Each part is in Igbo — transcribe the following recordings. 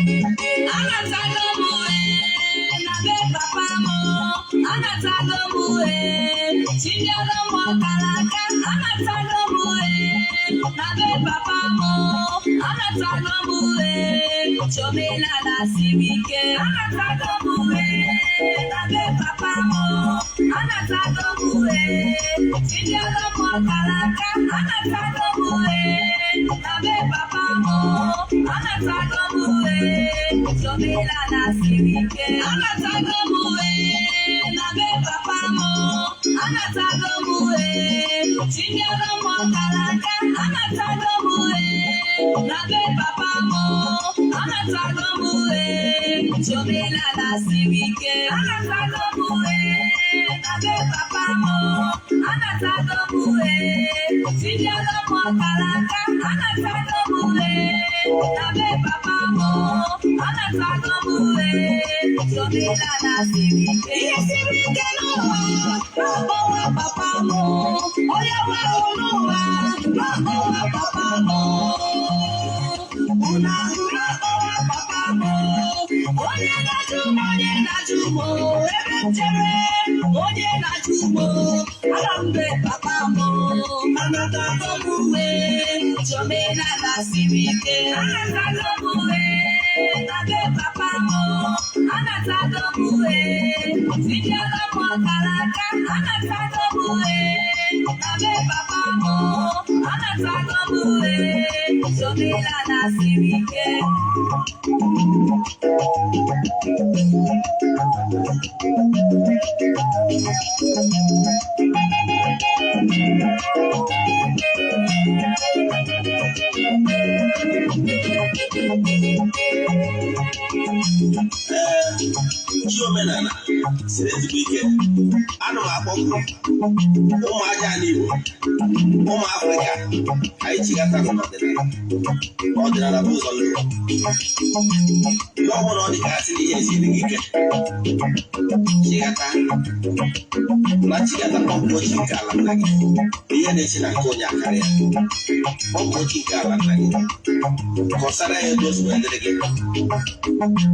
Anatago m ee, na be papa m. Anatago m ee, chinyere m ọkara aka. Anatago m ee, na be papa m. Anatago m ee, chomelala siri ike. Anatago m ee, na be papa m. Anatago m ee, chinyere m ọkara aka. Anatago m ee, na be papa m. Anatago m ee, chomelala siri ike. Anatago m ee, na be papa m. Anatago m ee, chinyere m ọkara aka. Anatago m ee, na be papa m. Anatago m ee, chomelala siri ike. Anatago m ee, na be papa m. Anatago m ee, chinyere m ọkara aka. Anatago m ee, na be papa m. Anatago m ee, chomelala siri ike. Ihe siri ike n'ụwa, na-akpọwa papa m. Onye nwere n'ụwa, na-akpọwa papa m. Unu ahụrụ akpọwa papa m. Onye na-ajụ m, onye na-ajụ m, ebe m chere, onye na-ajụ m, ala mbe papa m. Anatago m uwe, chomelala siri ike. Anatago m uwe, na be papa m. Anatago m uwe, tinyere m ọkara aka. Anatago m uwe, na be papa m. Anatago m uwe, chomelala siri ike. Ee, chi omenala siri ezigbo ike. Ana m akpọku ụmụ aja ala Igbo, ụmụ Afrịka, anyị chigata n'ọdịnala. Ọdịnala bụ ụzọ ndụ. Ihe ọ bụla ọ dị ka asị na ihe esiri gị ike, chigata na chigata. Kpọpụ chi nke ala nna gị. Ihe na-esi na nke onye akarịa, kpọpụ chi nke ala nna gị, kọsara ya etu o si wee dịrị gị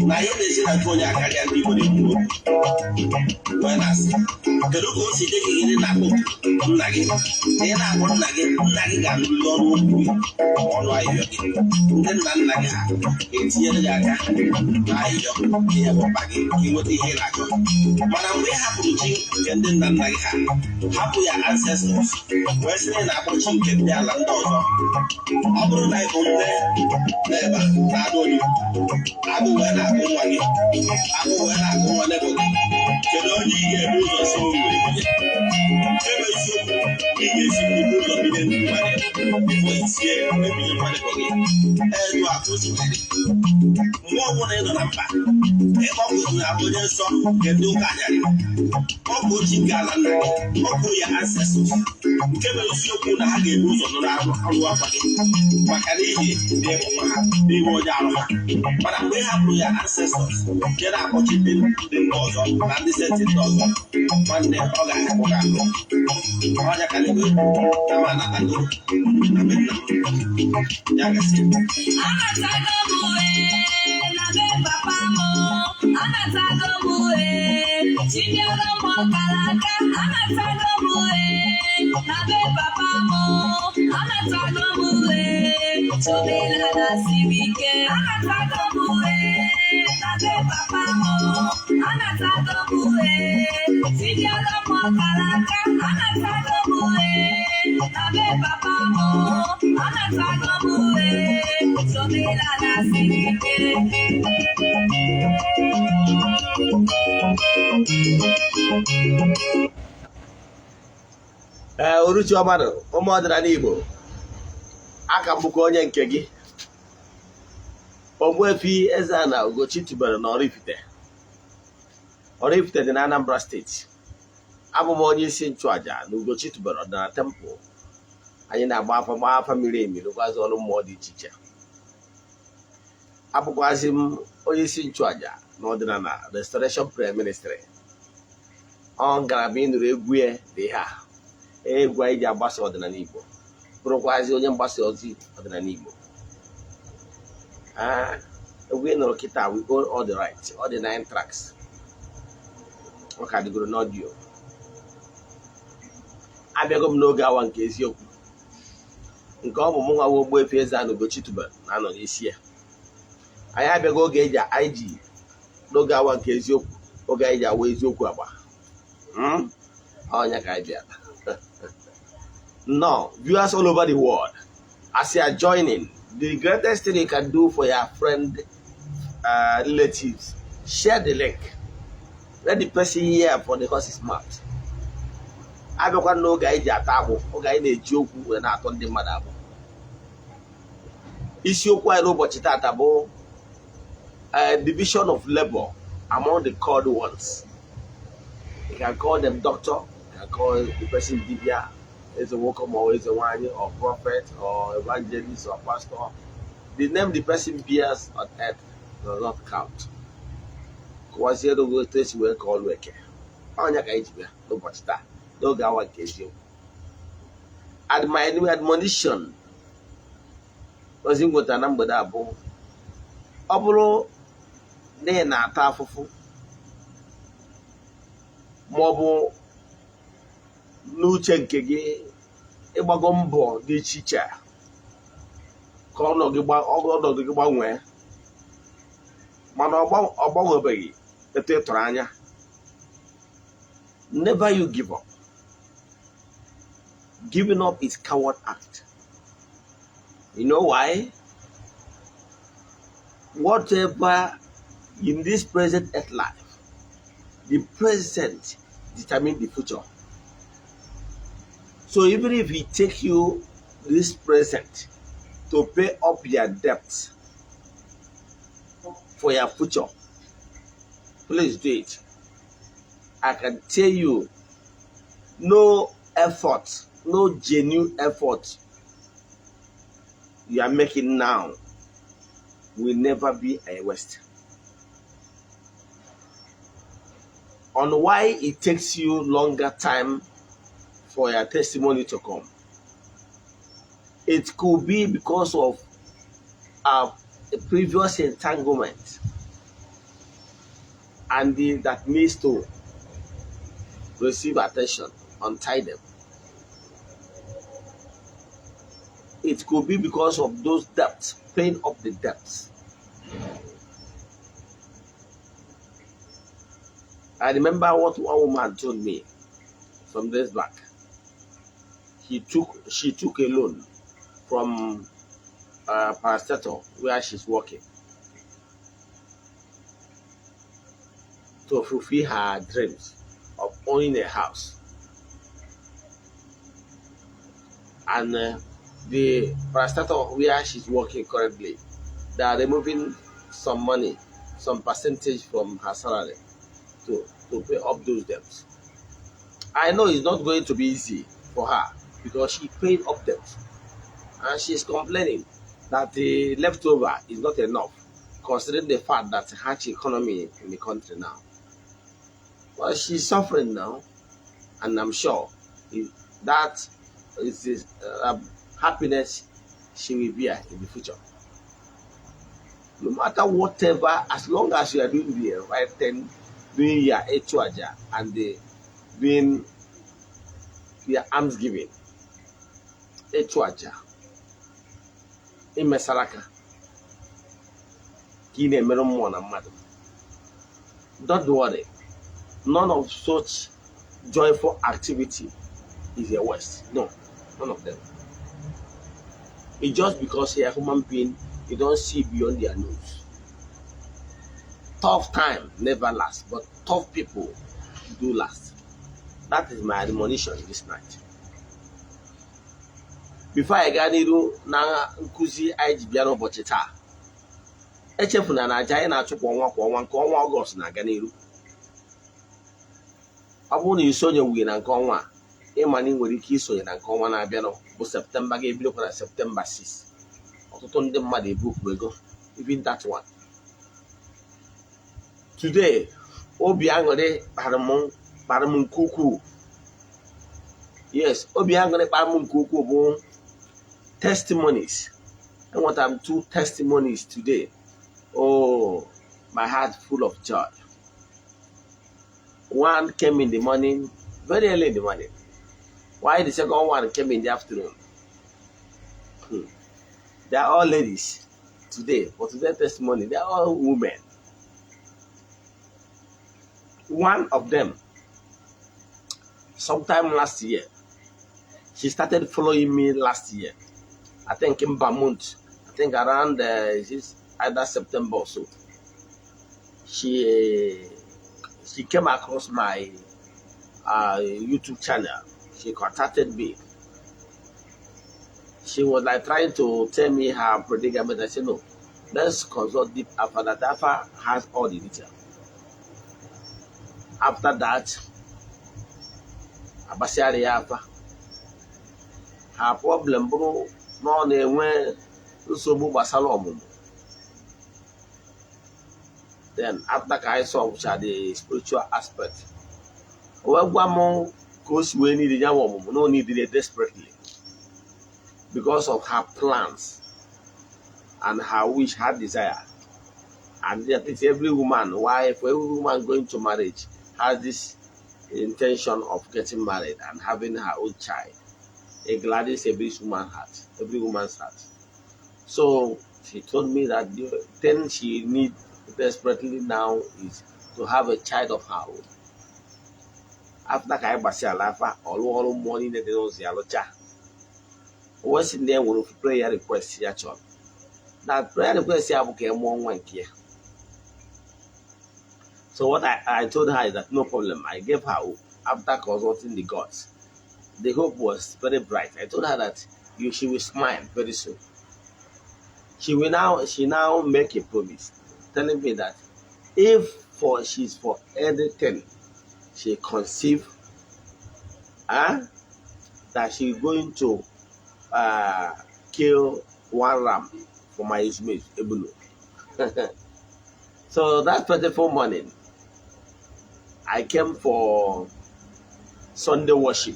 na ihe na-esi na nke onye akarịa. Ndị Igbo na-ekwu okwu wee na-asị, kedu ka o si dị gị? Gịnị na-akpọ nna gị na ị na-akpọ nna gị? Nna gị ga-anụrịrị ọnụ okwu gị, ọnụ ahịhịọ gị. Ndị nna nna gị ha ga-etinyere gị aka na ahịhịọ ihe bụ mkpa gị ka ị nweta ihe ị na-achọ. Mana mgbe ị hapụrụ chi nke ndị nna nna gị ha, hapụ ya ancestors, wee sị na ị na-akpọ chi nke ndị ala ndị ọzọ, ọ bụrụ na ị bụ nne n'ebe a na-adụ onye agụ wee na-agụ nwa gị, agụ wee na-agụ nwa nebo gị, kedu onye ị ga-ebu ụzọ si wee binye? Ebe eziokwu, ị ga-esi buru ụzọ binye ndị nwa gị before isie ebinye nwa nebo gị. Etu a ka o si wee dị. Mgbe ọbụla ị nọ na mkpa, ịkpọkụzuru ahụ onye nsọ nke ndị ụka anyarị, ọkụ chi nke ala nna gị, ọkụ ya ancestors, nke bụ eziokwu na ha ga-ebu ụzọ nụrụ arụ ọrụ akwa gị, maka n'ihi na ịbụ nwa ha, n'ime onye arụ ha. Mana mgbe ị hapụrụ ya ancestors, jee na-akpọchi ndị mba ọzọ na ndị senti ndị ọzọ, nwanne, ọ ga-ahapụ gị ahụ ọnya ka na-ekwu na ma anatago na be nna m ya gasị. Anatago m ee, na be papa m. Anatago m ee, chinyere m ọkara aka. Anatago m ee, na be papa m. Anatago m ee, chomelala siri ike. Anatago m ee, na be papa m. Anatago m ee, tinyere m ọkara aka. Anatago m ee, na be papa m. Anatago m ee, chomelala siri ike. Ee, uruchi ọma nụ, ụmụ ọdịnala Igbo. Aka m bụkwa onye nke gị, Ogbuefi Eze-Ana Ugochi tubelu na Oraifite. Oraifite dị na Anambra Steeti. Abụ m onye isi nchụaja na Ugochi tubelu ọdịnala temple. Anyị na-agba afa, gbaa afa miri emi, rụkwazị ọrụ mmụọ dị iche iche. Abụkwazị m onye isi nchụaja na Ọdịnala Restoration Prayer Ministry. Ọ ngalaba ị nụrụ egwu ya dị ihe a, egwu anyị ji agbasa ọdịnala Igbo, bụrụkwazi onye mgbasa ozi ọdịnala Igbo. Egwu ị nụrụ kịta, we own all the rights, all the nine tracks. Ọ ka dịgoro n'audio. Abịago m n'oge awa nke eziokwu, nke ọ bụ mụ nwa Ogbuefi Eze-Ana Ugochi tubelu na-anọ n'isi ya. Anyị abịago oge eji anyị ji n'oge awa nke eziokwu, oge anyị ji awa eziokwu agba. Ọnya ka anyị bịara. Now, viewers all over the world, as you are joining, the greatest thing you can do for your friend, relatives, share the link. Let the person hear from the horse's mouth. Abịakwa n'oge anyị ji ata agbụ, oge anyị na-eji okwu wee na-atọ ndị mmadụ agbụ. Isiokwu anyị n'ụbọchị tata bụ division of labor among the called ones. You can call them doctor, you can call the person dibia, eze nwoke ma ọ eze nwanyị, or prophet or evangelist or pastor. The name the person bears on earth does not count. Kụwaziere gị otu esi wee ka ọlụ eke. Ọnya ka anyị ji bịa n'ụbọchị taa n'oge awa nke eziokwu. And my new admonition, ozi m nwetara na mgbede a bụ, ọ bụrụ na ị na-ata afụfụ ma ọ bụ n'uche nke gị, ịgbago mbọ dị iche iche ka ọnọdụ gị gbanwee, mana ọ gbanwebeghị etu ị tụrụ anya, never you give up. Giving up is coward act. You know why? Whatever in this present earth life, the present determine the future. So even if it take you this present to pay up your debt for your future, please do it. I can tell you, no effort, no genuine effort you are making now will never be a waste. On why it takes you longer time for your testimony to come, it could be because of a previous entanglement and that needs to receive attention, untie them. It could be because of those debts, paying up the debts. I remember what one woman told me some days back. She took a loan from parastatal where she's working to fulfill her dreams of owning a house. And the parastatal where she's working currently, they are removing some money, some percentage from her salary to pay up those debts. I know it's not going to be easy for her because she paid up debts, and she's complaining that the leftover is not enough, considering the fact that harsh economy in the country now. Well, she's suffering now, and I'm sure that is this happiness she will bear in the future. No matter whatever, as long as you are doing the right thing, doing your ịchụ and doing your alms giving, ịchụ aja, ime saraka, ka ị na-emerụ mmụọ na mmadụ. Don't worry, none of such joyful activity is a waste. No, none of them. It's just because you're a human being, you don't see beyond their nose. Tough time never lasts, but tough people do last. That is my admonition this night. Before I gaa n'iru na nkụzi anyị ji bịa n'ụbọchị taa, echefuna na aja anyị na-achụ kwa ọnwa kwa ọnwa, nke ọnwa Ọgọst na-aga n'iru. Ọ bụrụ na ị sonyeghị na nke ọnwa a, ịma na ị nwere ike isonye na nke ọnwa na-abịanụ bụ Septemba, ga-ebidokwa na Septemba 6. Ọtụtụ ndị mmadụ ebupụ ego, even that one. Today, obi aṅụrị kpara m. kpara m nke ukwuu. Yes, obi aṅụrị kpara m nke ukwuu bụ testimonies. Enwetara m two testimonies today. Oh, my heart full of joy. One came in the morning, very early in the morning, while the second one came in the afternoon. They are all ladies today. For today's testimony, they are all women. One of them, sometime last year, she started following me last year. I think in month, I think around is either September or so. She came across my YouTube channel. She contacted me. She was like trying to tell me her predicament. I said, "No, let's consult Deep Afa." That Afa has all the detail. After that, agbasịara ya afa. Her problem bụrụ na ọ na-enwe nsogbu gbasara ọmụmụ. Then after ka anyị solve the spiritual aspect, o wee gwa m ka o si wee need ya nwa ọmụmụ, na o need it desperately because of her plans and her wish, her desire. And I think every woman, wife, every woman going to marriage has this intention of getting married and having her own child. It gladdens every woman's heart, every woman's heart. So she told me that the thing she need desperately now is to have a child of her own. After ka anyị gbasịala afa, ọrụ ọrụ mmụọ niile dị n'ụzọ ya lụcha, o wee sị na ya nwere ofu prayer request ya chọrọ, na prayer request ya bụ ka ya mụọ nwa nke ya. So what I told her is that no problem. I gave her hope after consulting the gods. The hope was very bright. I told her that she will smile very soon. She now make a promise, telling me that if for she's for anything she conceive, that she's going to kill one ram for my mate Ebulu. So that beautiful morning, I came for Sunday worship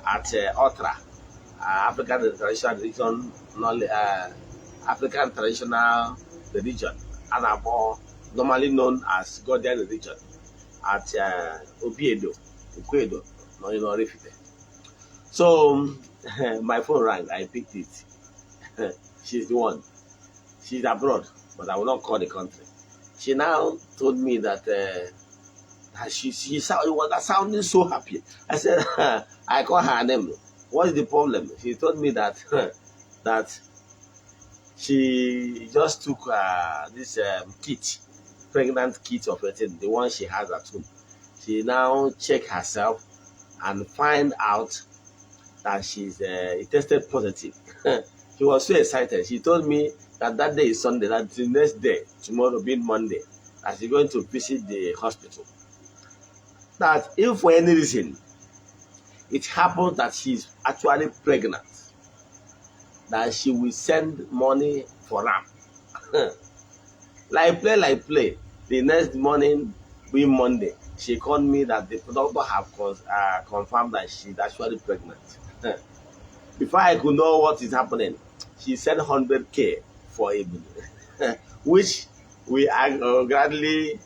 at Otra, African Traditional Religion, African Traditional Religion, and normally known as Godian Religion, at Obiedo, Ukwedo, no, in Oraifite. So my phone rang. I picked it. She's the one. She's abroad, but I will not call the country. She now told me that she was sounding so happy. I said, I call her name. "What's the problem?" She told me that she just took this kit, pregnant kit of a thing, the one she has at home. She now check herself and find out that she's tested positive. She was so excited. She told me that that day is Sunday, that the next day, tomorrow being Monday, that she's going to visit the hospital. That if for any reason it happens that she's actually pregnant, that she will send money for ram. Like play, like play. The next morning, being Monday, she called me that the doctor have confirmed that she's actually pregnant. Before I could know what is happening, she sent 100K for ebunu, which we gladly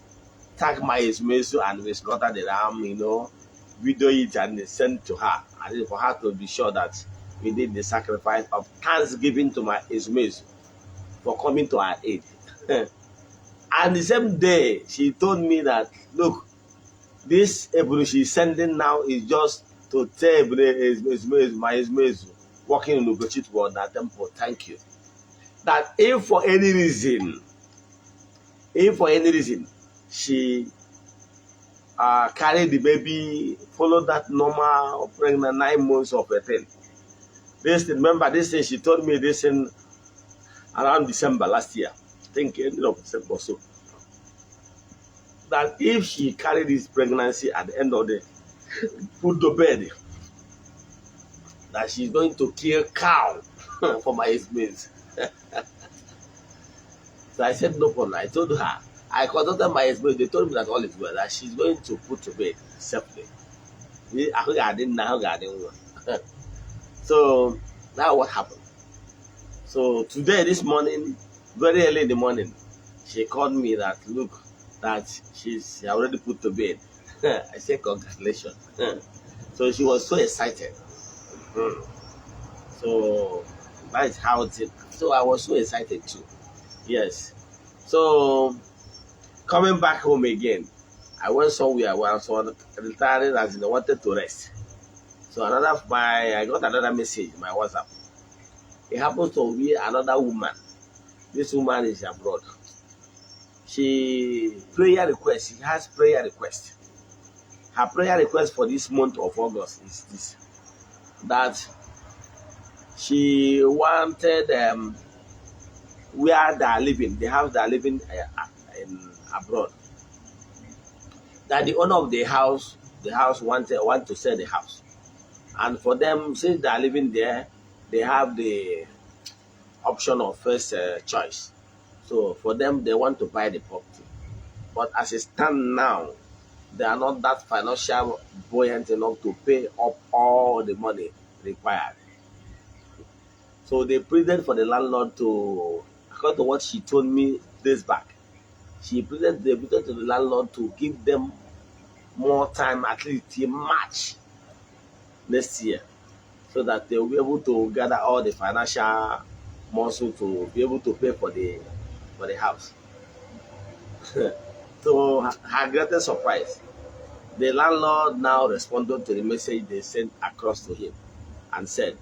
tag my ezumezu and we slaughter the ram, video it and send to her. And for her to be sure that we did the sacrifice of thanksgiving to my ezumezu for coming to our aid. And the same day, she told me that, look, this ebunu she's sending now is just to tell ezumezu, my ezumezu, working in Ugochi on that temple, thank you. That if for any reason, if for any reason, she carried the baby, follow that normal pregnant 9 months of a thing. This, remember this thing, she told me this in around December last year. I think end of December or so. That if she carried this pregnancy at the end of the put to bed, that she's going to kill cow for my mates. So I said no problem. I told her I consulted my expert. They told me that all is well, that she's going to put to bed safely. Ahụ ga-adị nna, ahụ ga-adị nwa. So that what happened. So today, this morning, very early in the morning, she called me that, look, that she's already put to bed. I said, "Congratulations." So she was so excited. So that is how it is. So I was so excited too. Yes. So coming back home again, I went somewhere where I was retiring, as in I wanted to rest. So another my I got another message in my WhatsApp. It happens to be another woman. This woman is abroad. She prayer request. She has prayer request. Her prayer request for this month of August is this: that she wanted where they are living, the house they are living in abroad, that the owner of the house want to sell the house, and for them, since they are living there, they have the option of first choice. So for them, they want to buy the property, but as it stand now, they are not that financial buoyant enough to pay up all the money required. So they pleaded for the landlord to, according to what she told me days back, she pleaded, they pleaded to the landlord to give them more time, at least till March next year, so that they will be able to gather all the financial muscle to be able to pay for the house. To her greatest surprise, the landlord now responded to the message they sent across to him and said,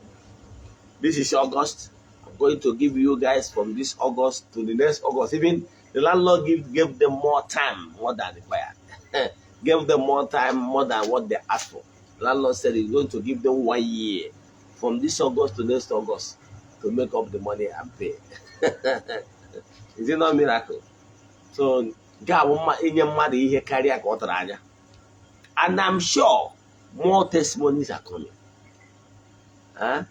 "This is August. I'm going to give you guys from this August to the next August." Even the landlord gave them more time, more than required. Gave them more time, more than what they asked for. The landlord said he's going to give them one year from this August to next August to make up the money and pay. Is it not a miracle? So nke a bụ mma inye mmadụ ihe karịa ka ọ tara anya. And I'm sure more testimonies are coming. Huh?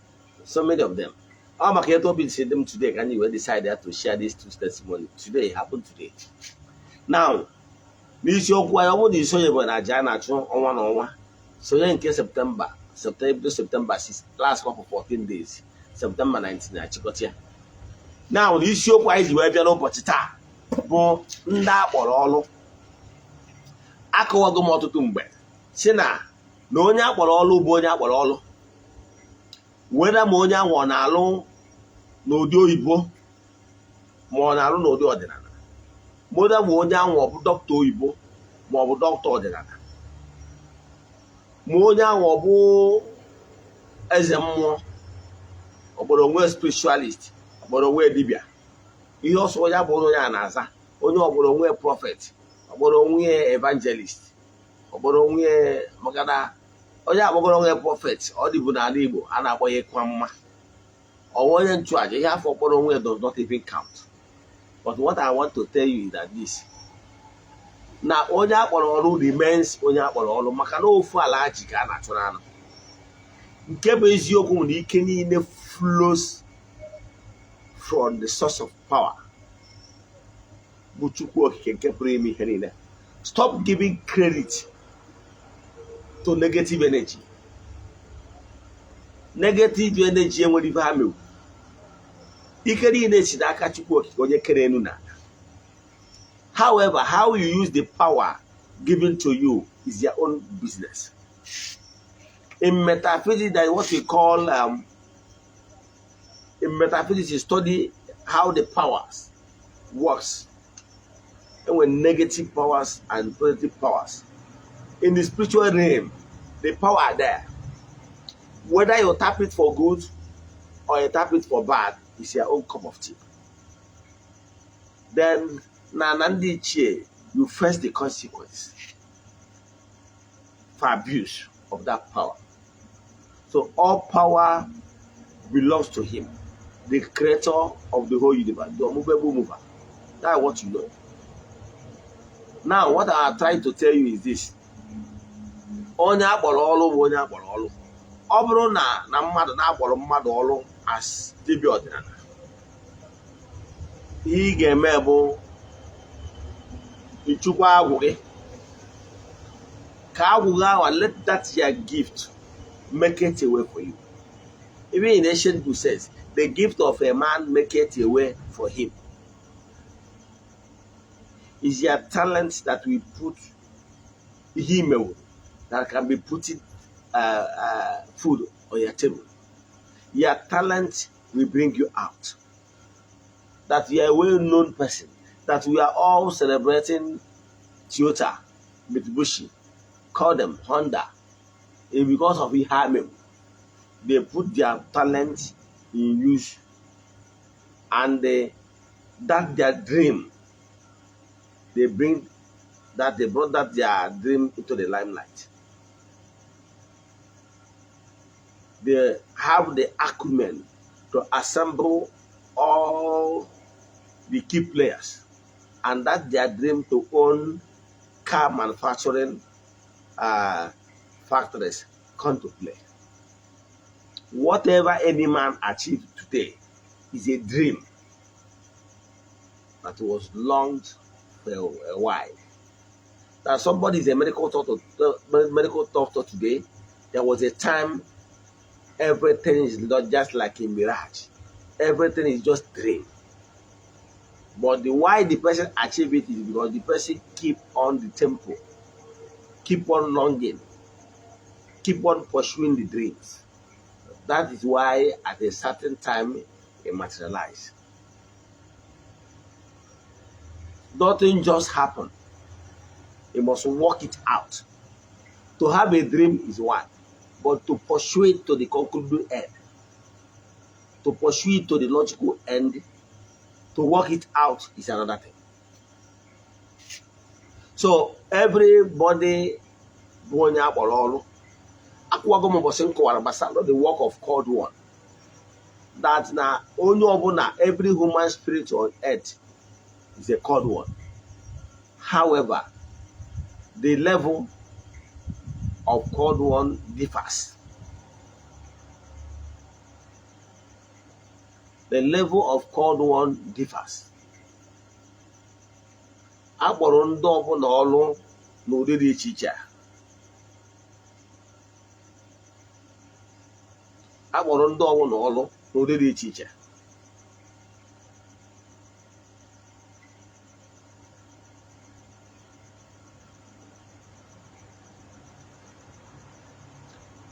So many of them. Ọ maka etu obi si dị m today ka anyị wee decide to share these two testimonies. Today, it happened today. Now, n'isiokwu anyị, ọ bụrụ na isonye bụ na aja a na-achụ ọnwa na ọnwa, sonye nke September, September, September 6, last for 14 days, September 19 achịkọta ya. Now, n'isiokwu anyị ji wee bịa n'ụbọchị taa bụ ndị akpọrọ ọrụ. Akọwago m ọtụtụ mgbe si na onye akpọrọ ọrụ bụ onye akpọrọ ọrụ, weda ma onye ahụ ọ na-alụ n'ụdị oyibo ma ọ na-alụ n'ụdị ọdịnala, weda ma onye ahụ ọ bụ dọkịta oyibo ma ọ bụ dọkịta ọdịnala, ma onye ahụ ọ bụ eze mmụọ, ọ kpọrọ onwe spiritualist, ọ kpọrọ onwe dibịa, ihe ọsọ ya bụrụ onye a na-aza, onye ọkpọrọ onwe prophet, ọ kpọrọ onwe evangelist, ọ kpọrọ onwe, maka na onye akpọgoro onwe prophet, ọ dịbụ n'ala Igbo a na-akpọ ya ịkwa mma, ọwa onye nchụaja, ihe afọ kpọrọ onwe does not even count. But what I want to tell you is that this na onye akpọrọ ọrụ remains onye akpọrọ ọrụ, maka na ofu ala ji ka a na-achụ n'anụ. Nke bụ eziokwu bụ na ike niile flows from the source of power, bụ Chukwu Okike nke pụrụ ime ihe niile. Stop giving credit to negative energy. Negative energy enwere ife ha mewu. Ike niile si n'aka Chukwu Okike onye kere enu na ala. However, how you use the power given to you is your own business. In metaphysics, there is what we call in metaphysics, you study how the powers works, and when negative powers and positive powers in the spiritual realm, the power are there. Whether you tap it for good or you tap it for bad is your own cup of tea. Then na ndị ichie, you face the consequence for abuse of that power. So all power belongs to him, the creator of the whole universe, the unmovable mover. That's what you know. Now, what I try to tell you is this: onye akpọrọ ọrụ bụ onye akpọrọ ọrụ. Ọ bụrụ na mmadụ na-akpọrọ mmadụ ọrụ as dibịa ọdịnala, ihe ị ga-eme bụ Ịchụkwa agwụ gị ka agwụ gị ahụ. Let that your gift make it a way for you. Even in ancient book says, "The gift of a man make it a way for him." Is your talent that we put him that can be putting food on your table. Your talent will bring you out. That you are a well-known person. That we are all celebrating Toyota, Mitsubishi, call them Honda. And because of him, they put their talent in use and that their dream, they brought that their dream into the limelight. They have the acumen to assemble all the key players and that their dream to own car manufacturing factories come to play. Whatever any man achieved today is a dream that was longed for a while. That somebody is a medical doctor today, there was a time everything is not just like a mirage. Everything is just dream. But the why the person achieve it is because the person keep on the tempo, keep on longing, keep on pursuing the dreams. That is why at a certain time it materialize. Nothing just happen. You must work it out. To have a dream is one, but to pursue it to the concluding end, to pursue it to the logical end, to work it out is another thing. So everybody bụ onye akpọrọ ọrụ. Akwụwago m ụbọchị m kọwara gbasara the work of called one, that na onye ọbụla, every human spirit on earth is a called one. However, the level of called one differs. The level of called one differs. Akpọrọ ndị ọbụla ọrụ n'ụdị dị iche iche. Akpọrọ ndị ọbụla ọrụ n'ụdị dị iche iche.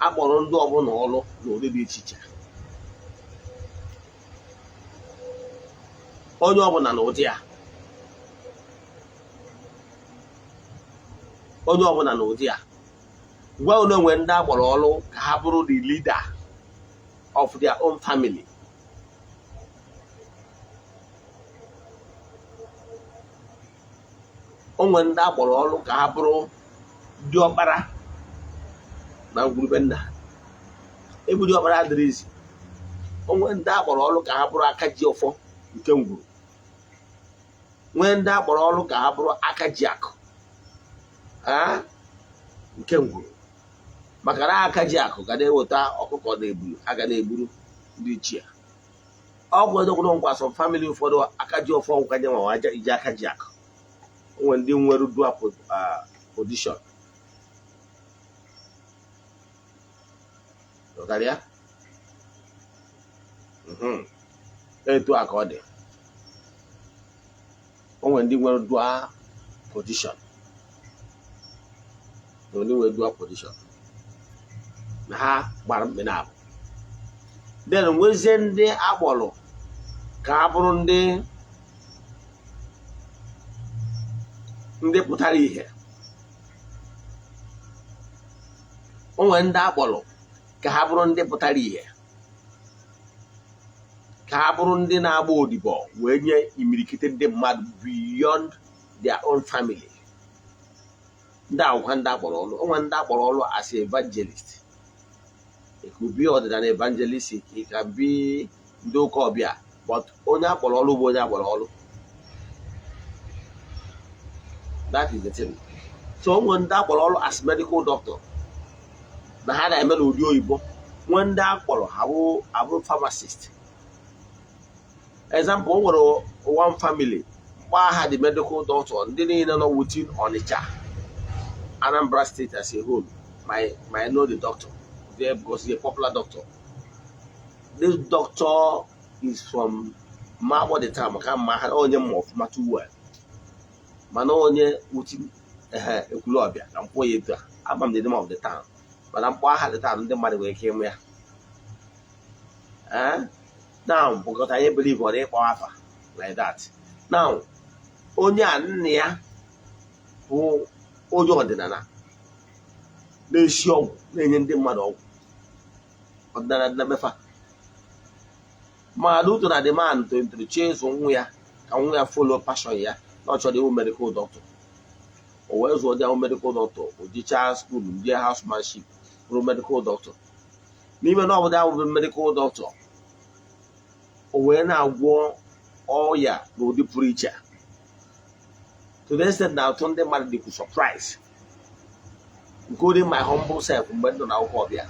Akpọrọ ndị ọbụla ọrụ n'ụdị dị iche iche, onye ọbụla n'ụdị ya, onye ọbụla n'ụdị ya. Gwa unu, onwe ndị akpọrọ ọrụ ka ha bụrụ the leader of their own family. Onwe ndị akpọrọ ọrụ ka ha bụrụ diọkpara na ngwurube nna ha. Ebu diọkpara adịrị izi. Onwe ndị akpọrọ ọrụ ka ha bụrụ aka ji ọfọ nke ngwuru. Nwee ndị akpọrọ ọrụ ka ha bụrụ aka ji akụ nke ngwuru, maka na aka ji akụ ga na-eweta ọkụkọ na ebulu a ga na-egburu ndị ichie. Ọgwụ edokwuru nkwa. Some family ụfọdụ, aka ji ọfọ nkwanye ma iji aka ji akụ. Onwe ndị nwere dual position. Ghọtara ya? Etu a ka ọ dị. Onwe ndị nwere dual position, ndị nwere dual position na ha gbara mkpe na abụ. Then nwezie ndị akpọrọ ka ha bụrụ ndị pụtara ìhè. O nwere ndị akpọrọ ka ha bụrụ ndị pụtara ìhè, ka ha bụrụ ndị na-agba odibo wee nye imirikiti ndị mmadụ beyond their own family. Ndị akwụkwọ, ndị akpọrọ ọrụ, o nwere ndị akpọrọ ọrụ as evangelist. It could be ọdịnala evangelist, it can be ndị ụka ọbịa, but onye akpọrọ ọrụ bụ onye akpọrọ ọrụ. That is the thing. So o nwere ndị akpọrọ ọrụ as medical doctor na ha na-eme n'ụdị oyibo. Nwee ndị akpọrọ ha abụrụ pharmacist. Example, o nwere one family Gbaa ha the medical doctor, ndị niile nọ within Onitsha, Anambra State as a whole might know the doctor there because he's a popular doctor. This doctor is from ma the time maka mma ha onye mma ọfụma too well, mana onye within ehe Ekwulọbịa ka mkpọ ya etu a. Ama m the name of the town, mana mkpọ aha the town, ndị mmadụ nwere ike ịmụ ya. Eh? Now, because anyị believe on ịkpọ afa like that. Now, onye a, nna ya bụ onye ọdịnala na-esi ọgwụ, na-enye ndị mmadụ ọgwụ ọdịnala dị na mefa. Ma due to na the man tolitere chee ịzụ nwa ya ka nwa ya follow passion ya, na ọ chọrọ ịwụ medical doctor, o wee zụọ dị ahụ medical doctor. O jichaa school, ndị housemanship, bụrụ medical doctor. N'ime na ọbụla ahụ bụ medical doctor, o wee na-agwọ ọya n'ụdị pụrụ iche, to the extent na ọtụtụ ndị mmadụ dịkwu surprise, including my humble self mgbe m nọ na akwụkwọ ọbịa.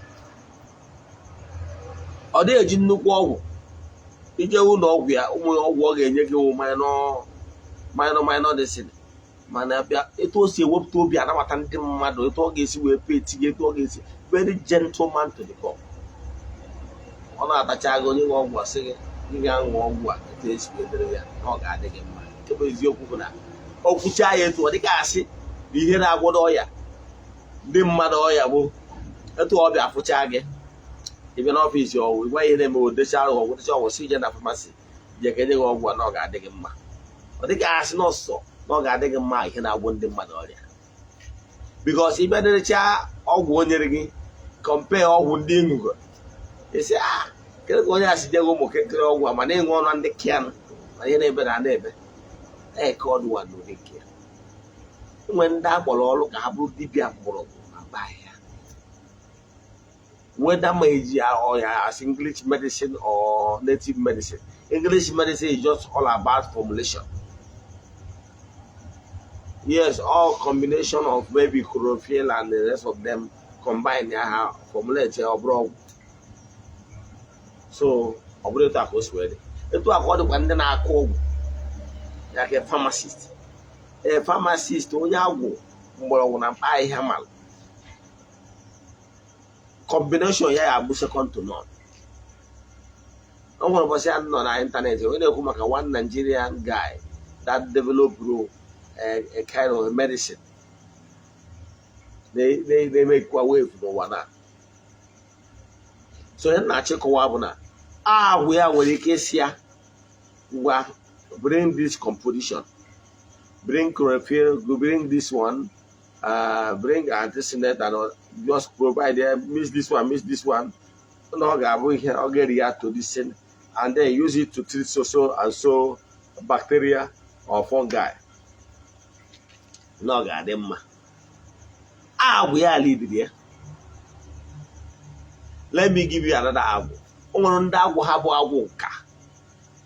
Ọ dịghị eji nnukwu ọgwụ ije ụlọ ọgwụ ya. Ụmụ ọgwụ ọ ga-enye gị wụ minor, minor, minor medicine, mana bịa etu o si ewepụta obi anabata ndị mmadụ, etu ọ ga-esi wee pee tinye, etu ọ ga-esi, very gentleman to the core. Ọ na-atacha gị onye nwe ọgwụ, asị gị ị ga-aṅụ ọgwụ a etu esi wee dere ya, na ọ ga-adị gị mma. Nke bụ eziokwu bụ na o kwuchaa ya etu ọ dịka asị na ihe na-agwọdo ọya ndị mmadụ ọya bụ etu ọ bịa fụchaa gị. Ị bịa n'ọfịs ọgwụ, ịgwa ihe na-eme, odecha ọgwụ, decha ọgwụ, si je na pharmacy je ka enye gị ọgwụ a, na ọ ga-adị gị mma. Ọ dịka asị na ọsọ na ọ ga-adị gị mma, ihe na-agwọ ndị mmadụ ọrịa, because ị bịa derecha ọgwụ o nyere gị, compare ọgwụ ndị ịṅụgo, esi a kedu ka onye a si nye gị ụmụ kekere ọgwụ a, mana ịṅụ ọnụ ndị kianụ na ihe na-ebe na na-ebe eke ọdụwa n'ụdị nke ya. Enwere ndị akpọrọ ọrụ ka ha bụrụ dibịa mgbọrọgwụ na be ahịa, whether ma eji ọya as English medicine or native medicine. English medicine is just all about formulation. Yes, all combination of maybe chlorophyll and the rest of them combine ya, ha formulate ya, ọ bụrụ ọgwụ. So ọ bụrụ etu a ka o si wee dị, etu a ka ọ dịkwa ndị na-akụ ọgwụ ya, ka pharmacist, ee, pharmacist, onye agwụ mgbọrọgwụ na mkpa ahịhịa malụ combination ya, ya abụ second to none. O nwere ụbọchị a nọ na ịntanetị, onye na-ekwu maka one Nigerian guy that developed a kind of medicine na-emekwa wave n'ụwa na. So ihe na-achịkọwa bụ na ahụ ya nwere ike isi ya ngwa, bring this composition, bring chlorophyll, bring this one, bring artesunate and all, just provide them, mix this one, mix this one, na ọ ga-abụ ihe ọ ga-eri ya to this thing and then use it to treat so so and so bacteria or fungi, na ọ ga-adị mma. Agwụ ya lidiri ya. Let me give you another agwụ. O nwere ndị agwụ ha bụ agwụ nka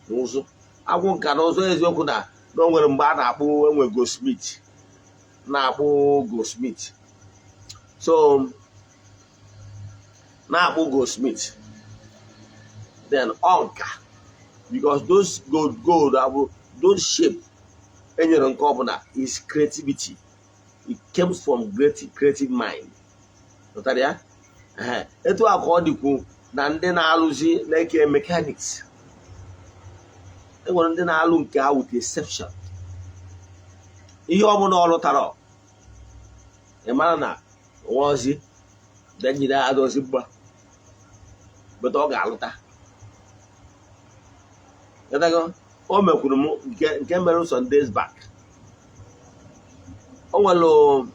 na ụzụ. Agwụ nka na ụzụ, eziokwu na o nwere mgbe a na-akpụ, enwe goldsmith na-akpụ goldsmith, so na-akpụ goldsmith, then ọ nka, because those gold abụ those shape enyere nke ọbụla is creativity. It comes from great creative mind. Ghọtara ya? Ehe. Etu a ka ọ dịkwu na ndị na-alụzi na-eke mechanics. Enwere ndị na-alụ nke ha with exception. Ihe ọbụla ọ lụtara, ị mara na nwaozi danyere adọzi mgba, but ọ ga-alụta. Ghọtago? O mekwuru m nke mere some days back. O nwere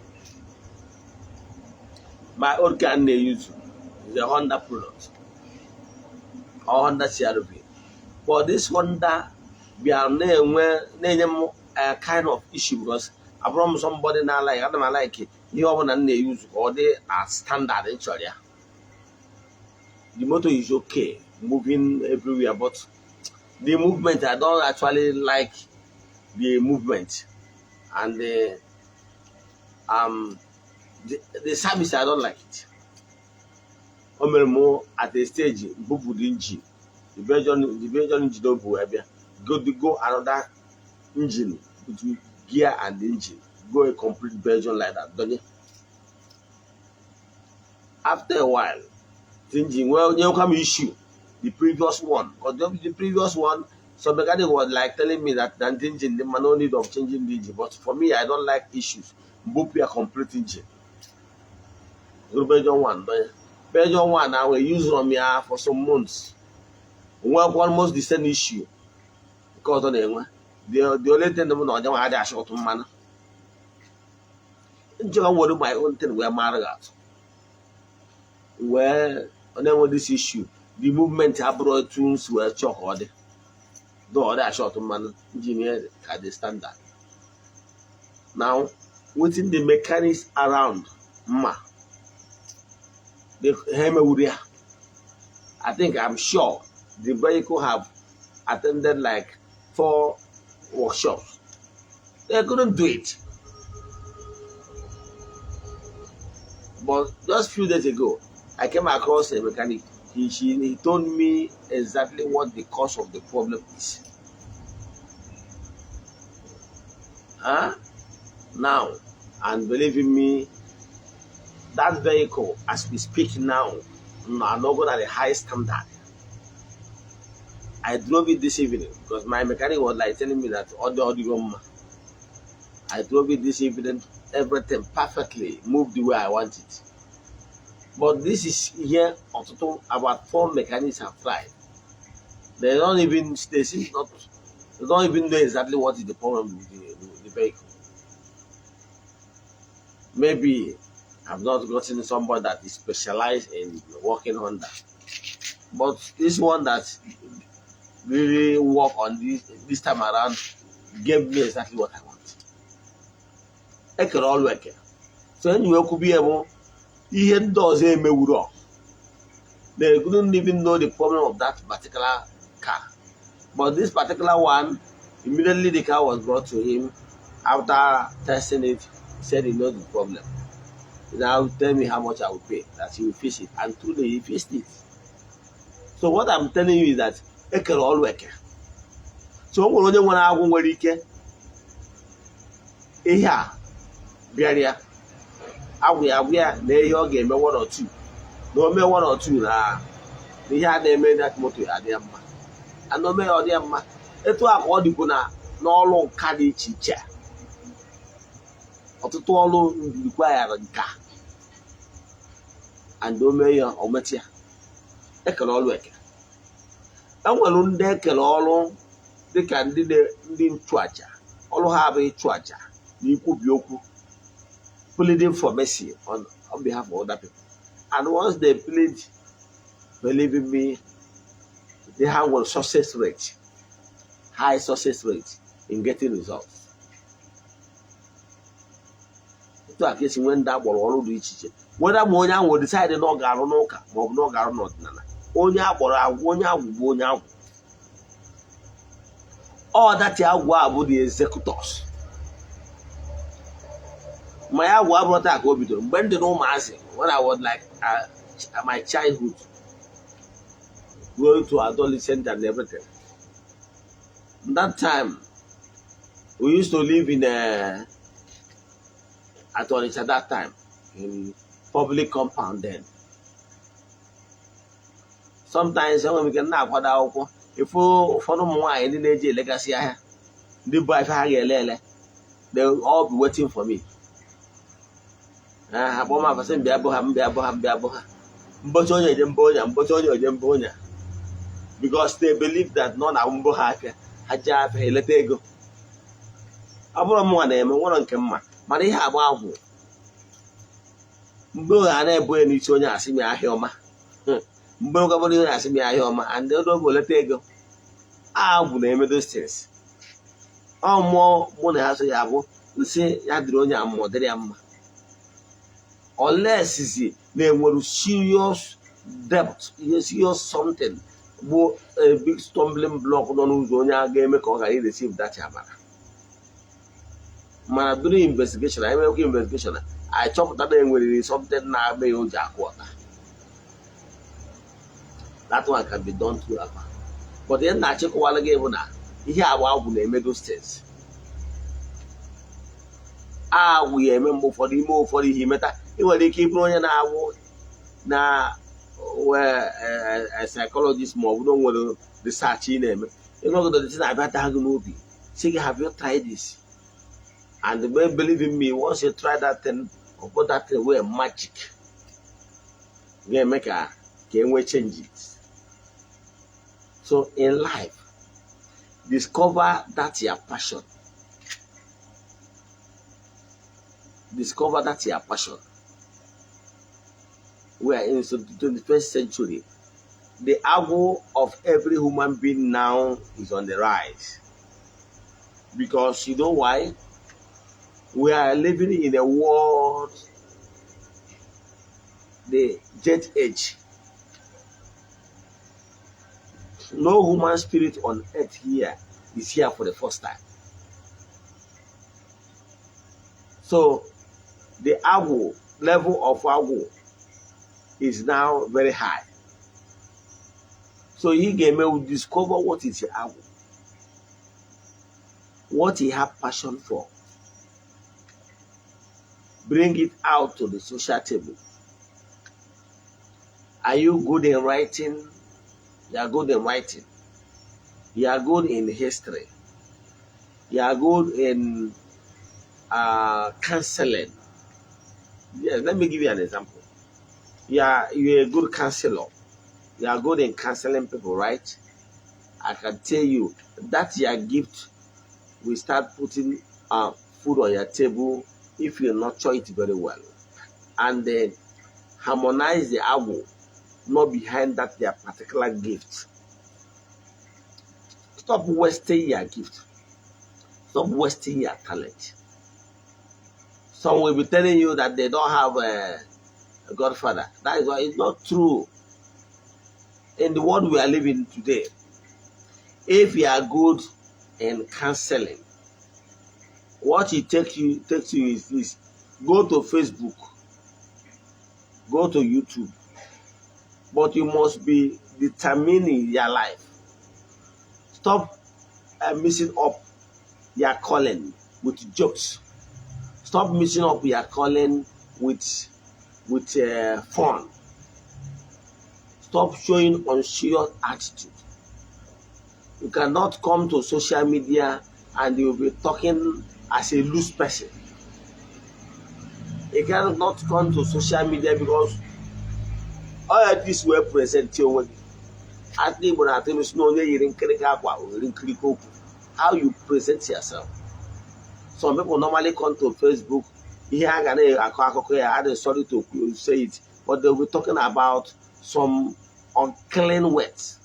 my old car na-use is a Honda product or Honda CRV, but this Honda bịara na-enwe na-enye m a kind of issue because abụrụ m somebody na like ana m like ihe ọbụla m na-use ka ọ dị na standard m chọrọ ya. The motor is okay, moving everywhere, but the movement, I don't actually like the movement and the service, I don't like it. O mere mụ at a stage bupụ the engine, the version engine o bu wee bịa go another Engine between gear and engine, go a complete version like that donye. After a while, the engine, well, nyekwa m issue the previous one, because the previous one, some mechanic was like telling me that the engine dị mma, no need of changing the engine. But for me, I don't like issues. Mbupụ ya complete engine, go version one donye. Version one ahụ, use m ya for some months, nwekwa almost the same issue nke ọzọ na-enwe. The only thing bụ na ọja nwa adịghị achọ ụtụ mmanụ njikọ. Were my own thing wee mara gị atụ, wee ọ na-enwe this issue, the movement abụrụ etu m si wee chọọ ka ọ dị. Though ọ dị achọ ụtụ mmanụ, engine ka dị standard. Now, wetin the mechanics around mma ha emewuru ya? I think, I'm sure the vehicle have attended like four workshops. They couldn't do it. But just few days ago, I came across a mechanic. He told me exactly what the cause of the problem is. Huh? Now, and believe in me, that vehicle, as we speak now, are not going at a high standard. I drove it this evening because my mechanic was like telling me that all the audio. I drove it this evening, everything perfectly moved the way I want it. But this is here ọtụtụ, about four mechanics have tried. They seem not, they don't even know exactly what is the problem with the vehicle. Maybe I've not gotten somebody that is specialized in working on that. But this one that really work on this time around gave me exactly what I want. Ekere ọlụ eke. So enyi wee kwubi ya bụ ihe ndị ọzọ emewuro. They couldn't even know the problem of that particular car. But this particular one, immediately the car was brought to him, after testing it, he said he knows the problem. He now tell me how much I will pay, that he will fix it. And truly, he fixed it. So what I'm telling you is that ekere ọlụ eke. So o nwere onye nwere agwụ nwere ike ihe a bịara ya, agwụ ya agwụ ya na ihe ọ ga-eme one or two, na o mee one or two na ihe a na-eme that moto ya adị ya mma, and o mee ya ọ dị ya mma. Etu a ka ọ dịkwu na n'ọrụ nka dị iche iche. Ọtụtụ ọrụ require nka, and o mee ya, o metụ ya. Ekere ọrụ eke. E nwere ndị ekere ọrụ dịka ndị nchụaja. Ọrụ ha bụ ịchụ aja na ikwubi okwu, pleading for mercy on behalf of other people. And once they plead, believe in me, they have a success rate, high success rate in getting results. Etu a ka esi nwee ndị agbọrọ ọrụ dị iche iche, weda ma onye ahụ decide na ọ ga-arụ n'ụka ma ọ bụ na ọ ga-arụ n'ọdịnala. Onye akpọrọ agwụ, onye agwụ bụ onye agwụ. Ọ dati agwụ a bụ the executors. Ma ya agwụ abụrụ taa ka o bidoro. Mgbe m dị na ụmụazị, when I was like my childhood going to adolescent and everything, that time we used to live in at Onitsha that time, in public compound. Then sometimes enwere m ike na-akwado akwụkwọ, ifu ụfọdụ ụmụ nwaanyị ndị na-eji elegasị ahịa, ndị bụ afịa ha ga-ele ele, they will all be waiting for me. Ha kpọọ m afasị, mbịa bụ ha, mbịa bụ ha, mbịa bụ ha, mbọchị onye eje mbọ onye, mbọchị onye eje mbọ onye, because they believe that nọ na mbọ ha afịa, ha jee afịa ha eleta ego. Ọ bụrụ mụnwa na-eme nwere nke mma, mana ihe agba agwụ mgbe a na-ebu ya n'isi, onye asị m ahịa ọma, mgbe gọvanọ onye asị m ahịa ọma, and oge oleta ego. Agwụ na-eme those things. Ọ mmụọ mụ na ha so ya bụ nsị ya dịrị onye a mmụọ dịrị ya mma, unless na-enwere serious debt, ihe serious something bụ a big stumbling block nọ n'ụzọ onye a ga-eme ka ọ ghara receive that amara. Mana during investigation, anyị mekwa investigation, anyị chọpụta na enweriri something na-agba ya o ji akụ ọta. That one can be done through afa. But ihe na-achịkọwala gị bụ na ihe agba agwụ na-eme those things. Agwụ ya eme mgbe ụfọdụ ime ụfọdụ ihe imeta. Ị nwere ike ịbụrụ onye na-awụ na wee psychologist, ma ọ bụ na o nwere research ị na-eme. Ịnọgide dị na-abịa daa gị n'obi, sị gị, "Have you tried this?" And when, believe in me, once you try that thing or put that thing where magic ga-eme ka e nwee changes. So in life, discover that your passion. Discover that your passion. We are in the 21st century. The agwụ of every human being now is on the rise, because you know why? We are living in a world, the jet age. No human spirit on earth here is here for the first time. So the agwụ level of agwụ is now very high. So he ga-eme will discover what is agwụ, what he have passion for, bring it out to the social table. Are you good in writing? You are good in writing. You are good in history. You are good in counseling. Yes, let me give you an example. You're a good counselor. You are good in counseling people, right? I can tell you that your gift will start putting food on your table if you nurture it very well. And then harmonize the agwụ, not behind that their particular gift. Stop wasting your gift. Stop wasting your talent. Some will be telling you that they don't have a godfather. That is why it's not true. In the world we are living today, if you are good in counseling, what it takes you is this: go to Facebook, go to YouTube, but you must be determining your life. Stop mixing up your calling with jokes. Stop mixing up your calling with fun. Stop showing unserious attitude. You cannot come to social media and you'll be talking as a loose person. You cannot come to social media because all this way present onwe gị. Atụ Igbo na-atụ ilu sị na onye yiri nkirika akwa o yiri nkirika okwu. How you present yourself. Some people normally come to Facebook, ihe a ga na-akọ akụkọ ya, I'm sorry to say it, but they'll be talking about some unclean words.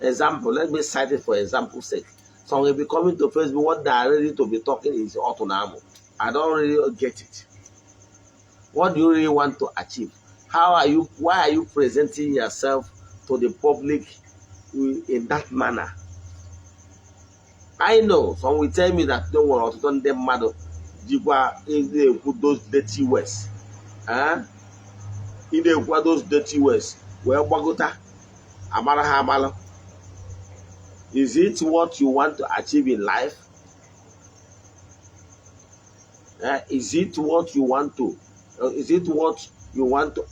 Example, let me cite it for example sake. Some will be coming to Facebook, what they are ready to be talking is ọtụ na amụ. I don't really get it. What do you really want to achieve? How are you, why are you presenting yourself to the public in that manner? I know some will tell me that don't worry, ọtụtụ ndị mmadụ jikwa na-ekwu those dirty words. Eh? Ị na-ekwu those dirty words wee gbagota amara ha amara. Is it what you want to achieve in life? Eh? Is it what you want to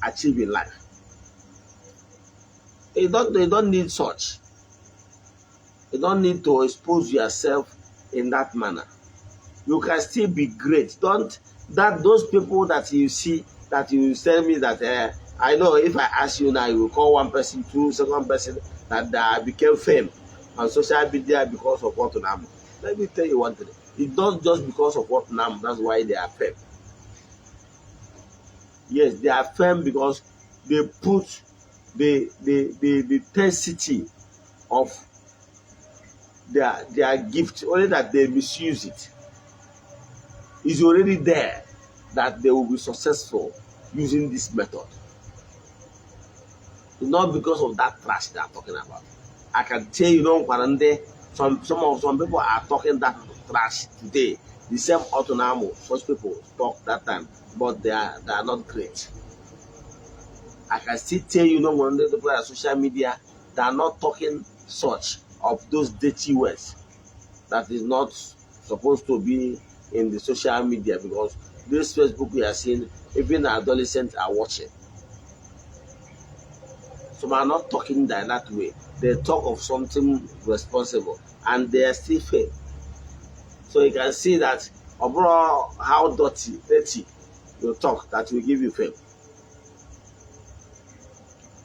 achieve in life? You don't need such. You don't need to expose yourself in that manner. You can still be great. Don't that those people that you see that you tell me that I know if I ask you now, you will call one person, two, second person that became fame on social media because of what Nam. Let me tell you one thing. It's not just because of what Nam, that's why they are fame. Yes, they are fame because they put the intensity of their gift, only that they misuse it. Is already there that they will be successful using this method. It's not because of that trash they are talking about. I can tell you, no, some people are talking that trash today. The same ọtụ na amụ, such people talk that time, but they are not great. I can still tell you, no, when the people on social media, they are not talking such of those dirty words that is not supposed to be in the social media, because this Facebook we are seeing, even adolescents are watching. Some are not talking that way. They talk of something responsible and they are still fake. So you can see that overall how dirty you talk that will give you fame.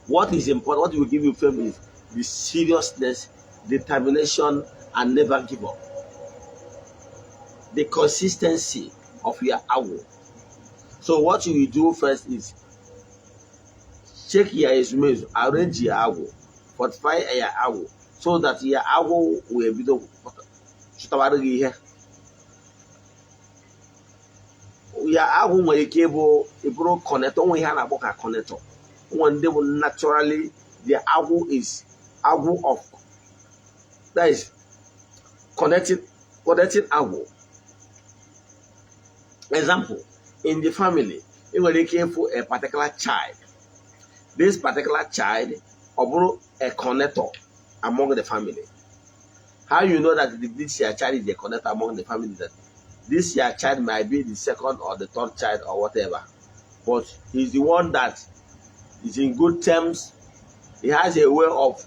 What is important, what will give you fame is the seriousness, determination, and never give up. The consistency of your agwụ. So what you will do first is check your ezumezu, arrange your agwụ, fortify your agwụ, so that your agwụ will bido chụtawara gị ihe. Ya agwụ nwere ike ịbụ ịbụrụ connector, onwe ihe a na-akpọ ka connector. Onwe ndị bụ naturally the agwụ is agwụ of, that is connecting agwụ. Example, in the family, ị nwere ike ịfụ a particular child. This particular child ọ bụrụ a connector among the family. How you know that this your child is a connector among the family? That this your child might be the second or the third child or whatever, but he's the one that is in good terms. He has a way of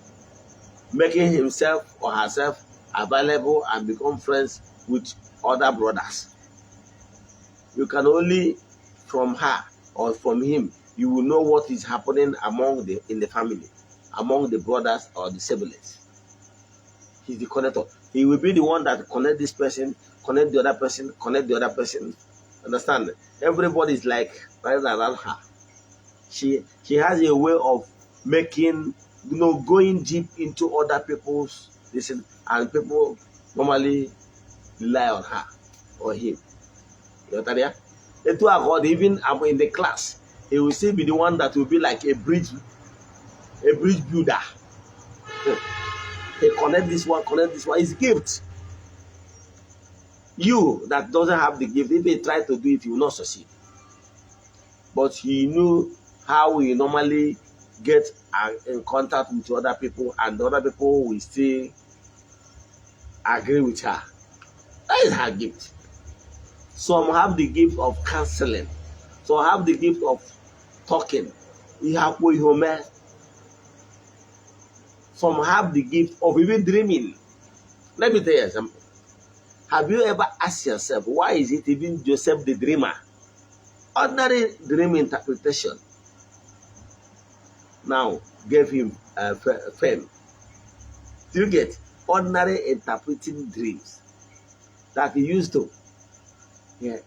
making himself or herself available and become friends with other brothers. You can only from her or from him, you will know what is happening among the in the family, among the brothers or the siblings. He's the connector. He will be the one that connect this person, connect the other person, connect the other person. Understand? Everybody is like right around her. She has a way of making, going deep into other people's listen, and people normally rely on her or him. You ghọtara ya? Etu a ka ọ dị, even in the class, he will still be the one that will be like a bridge builder. He connect this one, connect this one. It's gift. You that doesn't have the gift, if he try to do it, he will not succeed. But he knew how we normally get in contact with other people, and other people will still agree with her. That is her gift. Some have the gift of counseling. Some have the gift of talking. Ihe akwụ ihe ome. Some have the gift of even dreaming. Let me tell you something. Have you ever asked yourself, why is it even Joseph the dreamer? Ordinary dream interpretation now gave him fame. Do you get? Ordinary interpreting dreams that he used to. Yeah,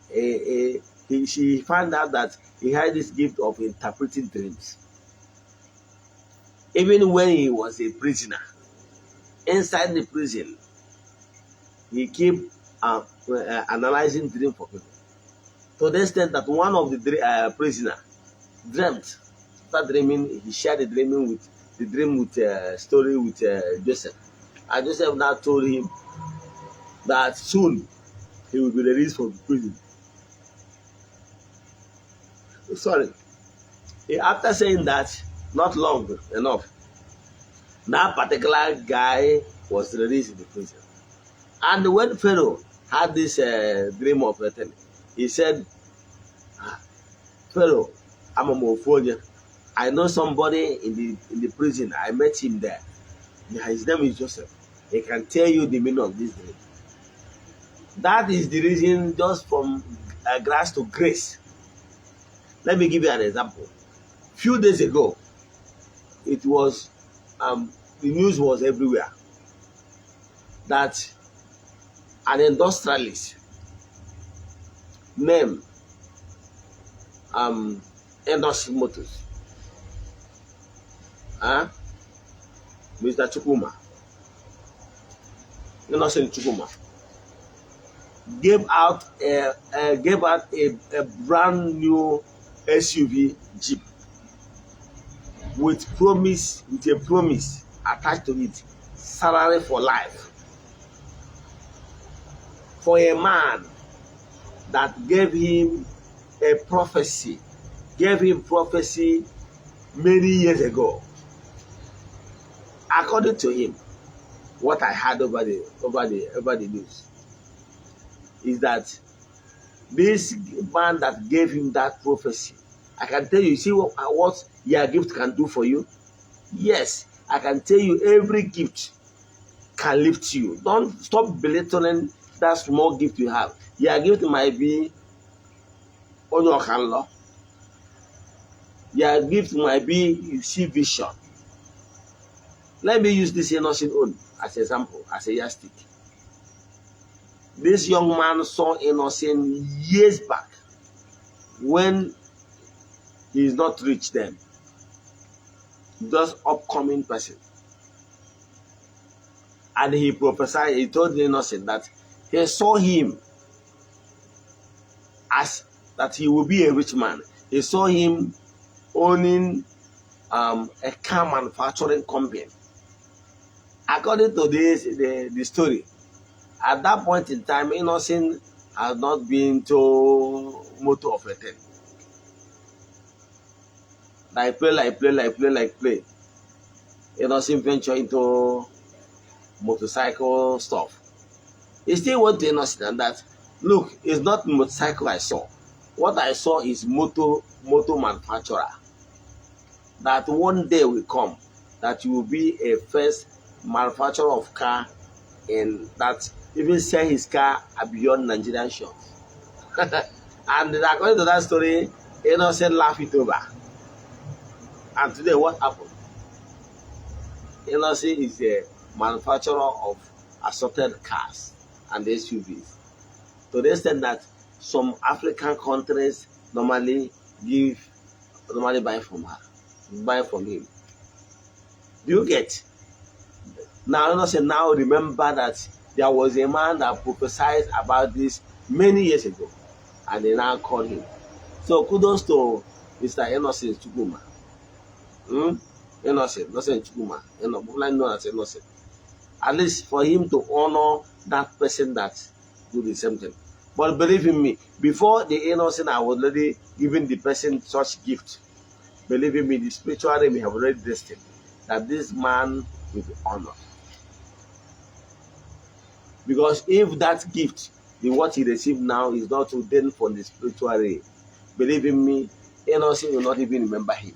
she found out that he had this gift of interpreting dreams. Even when he was a prisoner, inside the prison, he kept analyzing dream for people. To the extent that one of the prisoner dreamt, started dreaming, he shared the dream with story with Joseph. And Joseph now told him that soon he will be released from prison. Sorry. After saying that, not long enough, that particular guy was released in the prison. And when Pharaoh had this dream of returning, he said, "Pharaoh, I'm a Mofonia. I know somebody in the prison. I met him there. His name is Joseph. He can tell you the meaning of this dream." That is the reason, just from grass to grace. Let me give you an example. Few days ago, it was the news was everywhere that an industrialist named Innoson Motors, Mr. Chukwuma, Innocent Chukwuma, gave out a brand new SUV Jeep with a promise attached to it, salary for life, for a man that gave him a prophecy, gave him prophecy many years ago. According to him, what I heard over the news is that This man that gave him that prophecy, I can tell you, see what your gift can do for you? Yes, I can tell you every gift can lift you. Don't stop belittling that small gift you have. Your gift might be onye ọka. Your gift might be you see vision. Let me use this Innocent own as example, as a yardstick. This young man saw Innocent years back when he is not rich then, just upcoming person. And he prophesied, he told Innocent that he saw him as that he will be a rich man. He saw him owning a car manufacturing company. According to the story, at that point in time, Innocent has not been to motor of a thing. Like play, like play, like play, like play. Innocent venture into motorcycle stuff. He still went to Innocent and that, look, it's not motorcycle I saw. What I saw is motor manufacturer. That one day will come that you will be a first manufacturer of car in that even sell his car beyond Nigerian shores. And according to that story, Innocent laughed it over. And today, what happened? Innocent is a manufacturer of assorted cars and SUVs. To the extent that some African countries normally buy from her, buy from him. Do you get? Now, Innocent now remember that there was a man that prophesied about this many years ago, and they now called him. So kudos to Mr. Innocent Chukwuma. Innocent, Innocent Chukwuma, popularly known as Innocent. At least for him to honor that person that do the same thing. But believe in me, before the Innocent, I was already giving the person such gift. Believe in me, the spiritual realm have already destined that this man will be honored. Because if that gift, the what he received now, is not ordained from the spiritual realm, believe in me, Innocent will not even remember him.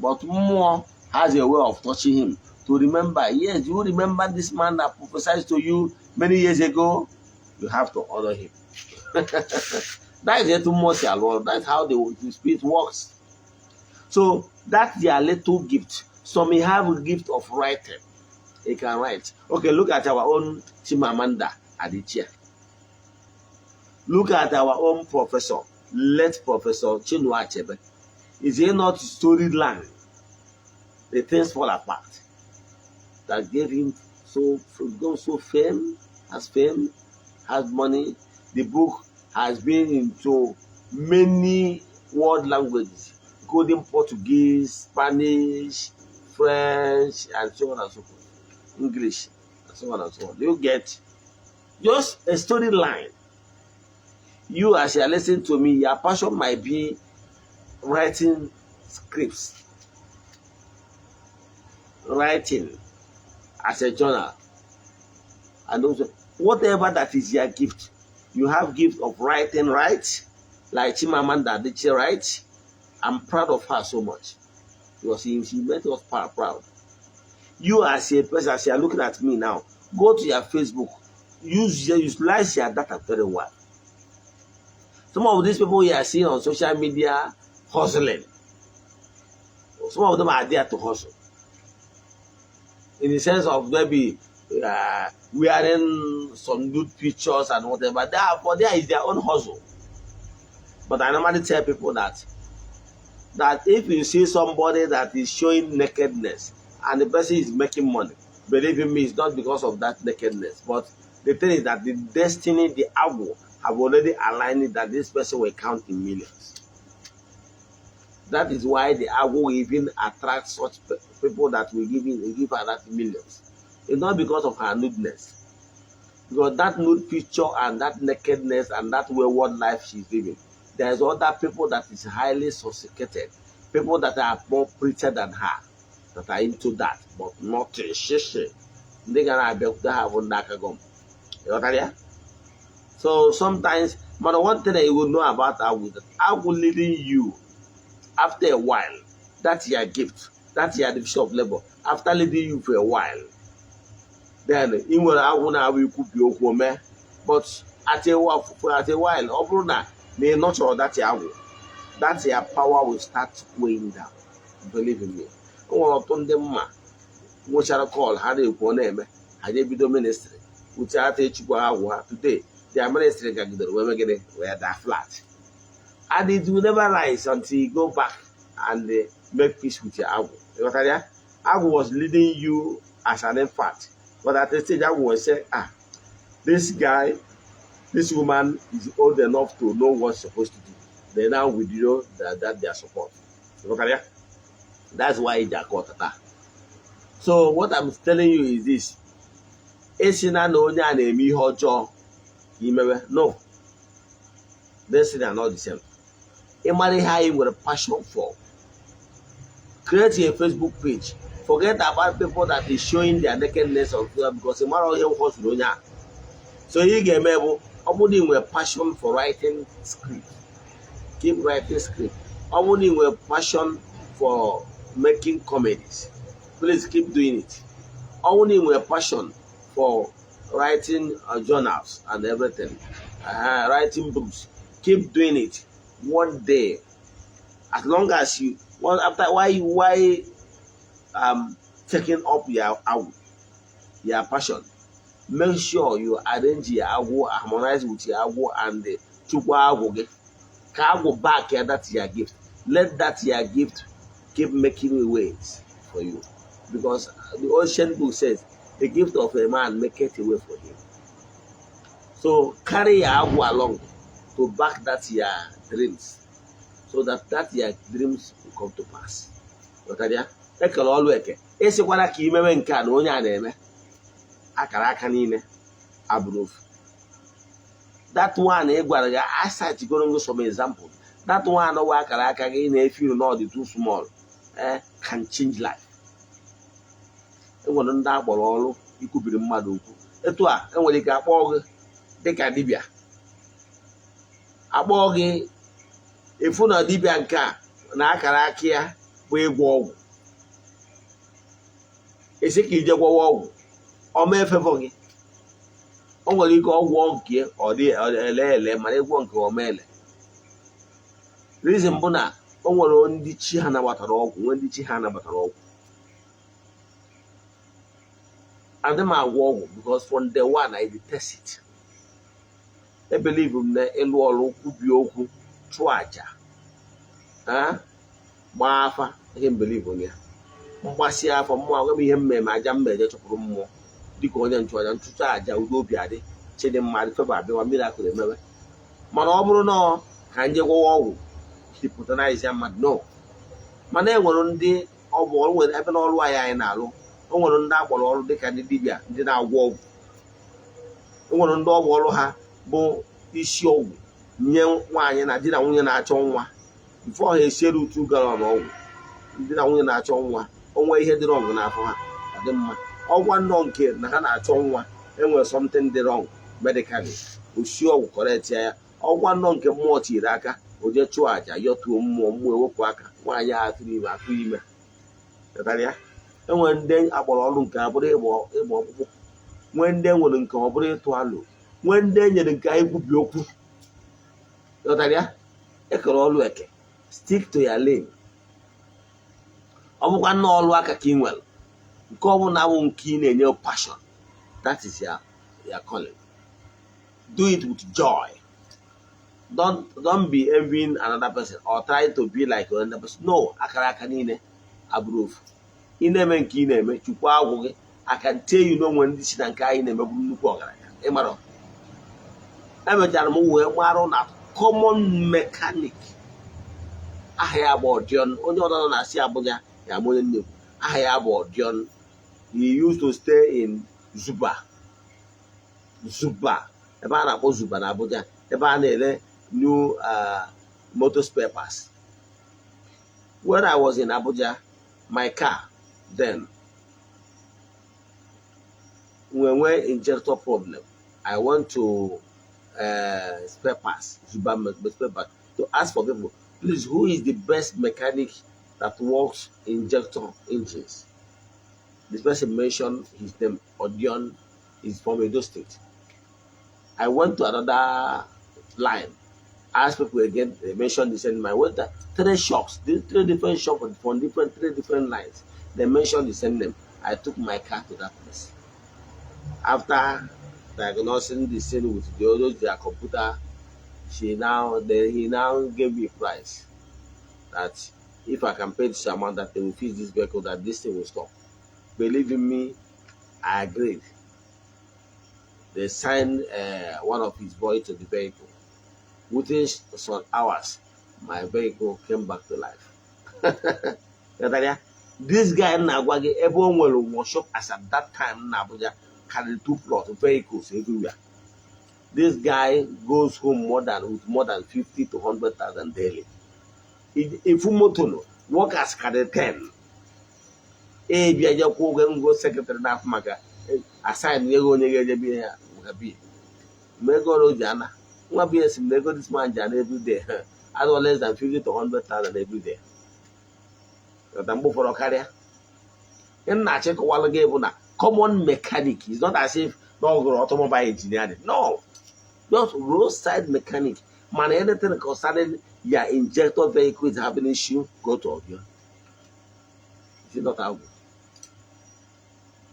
But more has a way of touching him to remember. Yes, you remember this man that prophesied to you many years ago. You have to honor him. That is etu mmụọ si alụ ọrụ. That's how the spirit works. So that's their little gift. Some may have a gift of writing. They can write. Okay, look at our own Chimamanda Adichie. Look at our own professor, late Professor Chinua Achebe. Is he not storyline? The Things Fall Apart that gave him so go so fame, has money. The book has been into many world languages, including Portuguese, Spanish, French, and so on and so forth. English, and so on and so on. You get just a storyline. You, as you are listening to me, your passion might be writing scripts, writing as a journal, and also whatever that is your gift. You have gift of writing, right? Like Chimamanda Adichie, right? I'm proud of her so much because she made us proud. You as a person, as you are looking at me now, go to your Facebook, utilize your data very well. Some of these people you are seeing on social media hustling, some of them are there to hustle. In the sense of maybe wearing some nude pictures and whatever. There, for there is their own hustle. But I normally tell people that if you see somebody that is showing nakedness and the person is making money, believe in me, it's not because of that nakedness. But the thing is that the destiny, the agwụ, have already aligned it that this person will count in millions. That is why the agwụ will even attract such people that will give her that millions. It's not because of her nudeness. Because that nude picture and that nakedness and that wayward life she's living, there's other people that is highly sophisticated, people that are more prettier than her, that are into that, but not shishi. Ndị ga na-abịakwute ha bụ ndị aka gọm. Ịghọtara ya? So sometimes, but one thing that you will know about agwụ is that agwụ leading you, after a while, that's your gift, that's your division of labor. After leading you for a while, then ị nwere agwụ na-abụ ikwubi okwu ome. But at a while, ọ bụrụ na ị nọchọrọ that agwụ, that your power will start weighing down. Believe in me, o nwere ọtụtụ ndị mma nwechara call ha na-ekwu, ọ na-eme ha je bido ministry uche ata echukwa agwụ ha. Today their ministry gagidere wee megide wee daa flat, and it will never rise until you go back and make peace with your agwụ. Ịghọtara ya? Agwụ was leading you as an infant, but at the stage agwụ will say, "Ah, this guy, this woman is old enough to know what's supposed to do." They now withdraw that their support. Ịghọtara ya? That's why iji akọ ọtata. So what I'm telling you is this: esina na onye a na-eme ihe ọjọọ ka imewe. No, these things are not the same. Ịmara ihe anyị nwere passion for, create a Facebook page. Forget about people that is showing their nakedness on Twitter, because ị mara ihe hustle onye a. So ihe ị ga-eme bụ, ọ bụrụ na ị nwere passion for writing script, keep writing script. Ọ bụrụ na ị nwere passion for making comedies, please keep doing it. Ọ bụrụ na ị nwere passion for writing journals and everything, writing books, keep doing it. One day, as long as you one after why taking up your agwụ, your passion, make sure you arrange your agwụ, harmonize with your agwụ and chukwa agwụ gị ka agwụ back ya that your gift. Let that your gift keep making ways for you, because the ancient book says the gift of a man maketh a way for him. So carry your agwụ along to back that your dreams, so that that your dreams will come to pass. Ghọtara ya? Ekele ọlụ eke. Esikwala ka imewe nke a na onye a na-eme. Akara aka niile abụrụ ofu. That one ị gwara gị, asachigoro ngo some example. That one wa akara aka gị na-efi na ọ dị too small, can change life. Enwere ndị akpọrọ ọrụ ikwubiri mmadụ okwu. Etu a enwere ike akpọọ gị dịka dibịa, akpọọ gị efu na dibịa nke a na akara aka ya bụ ịgwọ ọgwụ, esi ka ije gwọwa ọgwụ ọma efefọ gị. O nwere ike ọgwụ nke ọ dị ele ele, mana ịgwọ nke ọma ele. Reason bụ na o nwere ndị chi ha nabatara ọgwụ, nwee ndị chi ha nabatara ọgwụ. Adị m agwọ ọgwụ because from day one I detest it. E believe m na ịlụ ọrụ, kwubie okwu, chụọ aja, gbaa afa. Ihe m believe na ya, mgbasi afọ mmụọ, agwa m ihe mmemme aja mma eje chụpụrụ mmụọ dịka onye nchụaja, nchụcha aja, udo obi adị, chidimma adị, feba abịawa, mmiri akụrụ emewe. Mana ọ bụrụ na ka nje gwọwa ọgwụ hypnotize mmadụ, no. Mana e nwere ndị ọ bụ ọrụ nwere ebe n'ọrụ anyị na-alụ. O nwere ndị akpọrọ ọrụ dịka ndị dibịa, ndị na-agwọ ọgwụ. O nwere ndị ọgwụ ọrụ ha bụ isi ọgwụ nye nwaanyị na di na nwunye na-achọ nwa. Before ha esiere 2 gallon ọgwụ, di na nwunye na-achọ nwa, onwe ihe dị wrong n'afọ ha, ọ dị mma. Ọgwa nnọọ nke na ha na-achọ nwa, enwere something dị wrong medically, osi ọgwụ correct ya. Ọgwa nnọọ nke mmụọ tiri aka, o jee chụọ àjà, yọtuo mmụọ, mmụọ ewepụ aka, nwaanyị a atụrụ ime, atụ ime. Ghọtara ya? Enwere ndị akpọrọ ọrụ nke a bụrụ ịgba ọkpụkpụ, nwee ndị enwere nke ọ bụrụ ịtụ alụ, nwee ndị e nyere nke anyị kwubi okwu. Ghọtara ya? Ekere ọrụ eke. Stick to your lane. Ọ bụkwa nnọọ ọrụ aka ka ị nwere, nke ọ bụla bụ nke ị na-enye passion, that is your calling. Do it with joy. Don't be envying another person or try to be like another person. No, akara aka niile abụrụ ofu. Ị na-eme nke ị na-eme, chukwu agwụ gị. I can tell you na onwe ndị si na nke anyị na-eme bụrụ nnukwu ọgaranya. Ịmara, emechara m wee marụ na common mechanic, aha ya bụ Odion, onye ọzọ nọ na-asị Abuja ya ama onye nnekwu, aha ya bụ Odion. He used to stay in Zuba, Zuba, ebe a na-akpọ Zuba na Abuja, ebe a na-ere new motor spare parts. When I was in Abuja, my car then nwee injector problem. I went to spare parts, Zuba spare parts, to ask for people, please, who is the best mechanic that works injector engines? This person mentioned his name, Odion, is from Edo State. I went to another line, asked people again, they mentioned the same name. I went to three shops, three different shops from different three different lines. They mentioned the same name. I took my car to that place. After diagnosing the scene with the others, their computer, he now gave me a price that if I can pay this amount, that they will fix this vehicle, that this thing will stop. Believe in me, I agreed. They signed one of his boys to the vehicle. Within some hours, my vehicle came back to life. Ghọtara ya? This guy na-agwa gị ebe o nwere workshop as at that time na Abuja carry two plot vehicles everywhere. This guy goes home more than with more than 50 to 100,000 daily. Ifu moto no workers carry 10. E bịa je kwụọ ụgwọ ngo secretary na-afụ maka assign ego onye ga-eje bie ya maka bie. Ma ego ọrụ o ji ana nwa bie si m na ego this man ji ana every day adọ less than 50 to 100,000 every day. Ghọta mgbe ụfọdụ karịa. Ihe m na-achọ ịkọwalụ gị bụ na common mechanic is not as if na ọ gụrụ automobile engineering. No, just roadside mechanic. Mana anything concerning your injector vehicle is having issue, go to Obio. Is it not agwụ?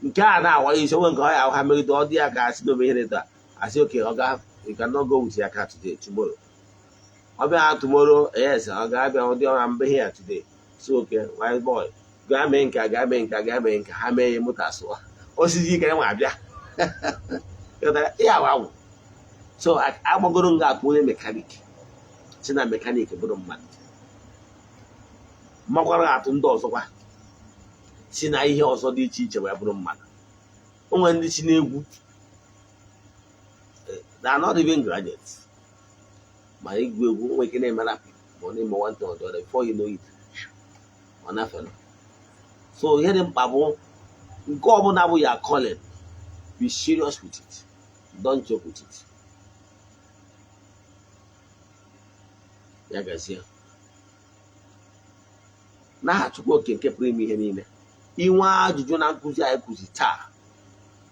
Nke a na-awa isi onwe nke ọ ya ha megide ọ dị ya ka asị na ome ihe dị taa asị okay, oga, you cannot go with your car today, tomorrow. Ọ bịa tomorrow, yes, ọ ga-abịa ọ dị ọra mbe here today. So okay, my boy, gaa mee nke a, gaa mee nke a, gaa mee nke a. Ha mee ya moto asụwa osisi ike nwa abịa. Ghọtara? Ya bụ agwụ. So agbagoro m ga-atụ onye mechanic si na mechanic bụrụ mmadụ makwara atụ ndị ọzọkwa si na ihe ọzọ dị iche iche wee bụrụ mmadụ. O nwere ndị si n'egwu, they are not even graduates, ma igwu egwu nwere ike na-eme rap ma ọ na-eme one thing or the other, before you know it, ọ nafere. So ihe dị mkpa bụ nke ọbụla bụ ya calling, be serious with it, don't joke with it. Ya gazie n'aha Chukwu oke nke pụrụ ime ihe niile. Inwe ajụjụ na nkụzi anyị kụzi taa,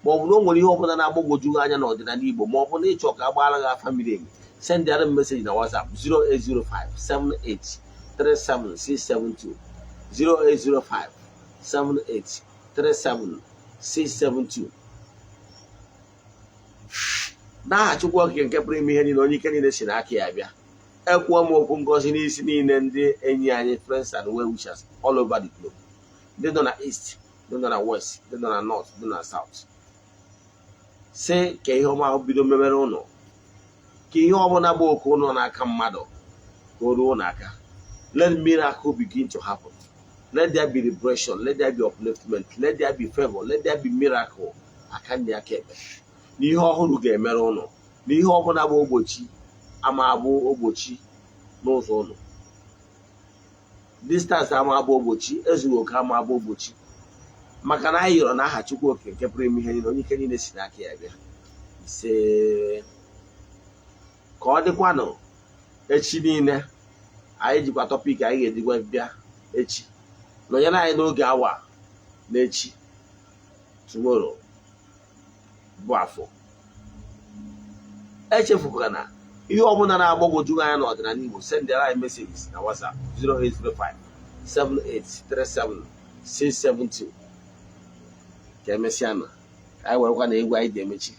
ma ọ bụ na o nwere ihe ọbụla na-agbagwoju gị anya n'ọdịnala Igbo, ma ọ bụ na ịchọ ka a gbaara gị afa miri emi, send ara m message na WhatsApp 0805 78 37672, 0805 78 37672. N'aha Chukwu okike nke pụrụ ime ihe niile, onye ike niile si n'aka ya bịa, ekwuo m okwu ngọzi n'isi niile ndị enyi anyị, friends and well wishers all over the globe, ndị nọ na east, ndị nọ na west, ndị nọ na north, ndị nọ na south, si ka ihe ọma bido mebere ụnụ, ka ihe ọbụla bụ oke ụnụ n'aka mmadụ ka o ruo ụnụ aka. Let miracle begin to happen. Let there be liberation, let there be upliftment, let there be favor, let there be miracle. Aka ndị aka ekpe na ihe ọhụrụ ga-emere ụnụ, na ihe ọbụla bụ ogbochi ama abụ ogbochi n'ụzọ ụnụ, distance ama abụ ogbochi, ezughị oke ama abụ ogbochi, maka na anyị yọrọ n'aha Chukwu oke nke pụrụ ime ihe niile, onye ike niile si n'aka ya bịa. Ise. Ka ọ dịkwanụ echi niile anyị jikwa topic anyị ga-ejikwa bịa echi. Nọnyere anyị n'oge awa n'echi, tomorrow bụ Afọ. Echefukwana na ihe ọbụla na-agbagwoju anya n'ọdịnala Igbo, sendịara anyị messages na WhatsApp 0805 7837 672. Ka emesịa na ka anyị werekwa na egwu anyị ji emechi.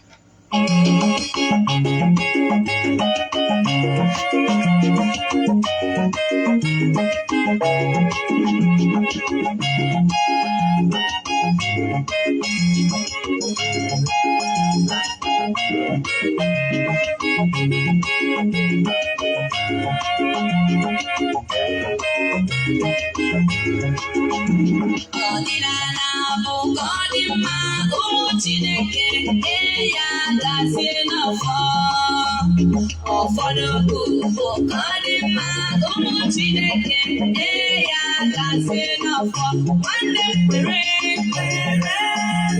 Ọdịnala bụ ka ọ dị mma, ụmụ Chineke ee ya gazie n'ọfọ. Ọfọ n'okwu bụ ka ọ dị mma, ụmụ Chineke ee ya gazie n'ọfọ. Nwanne m kwere, kwere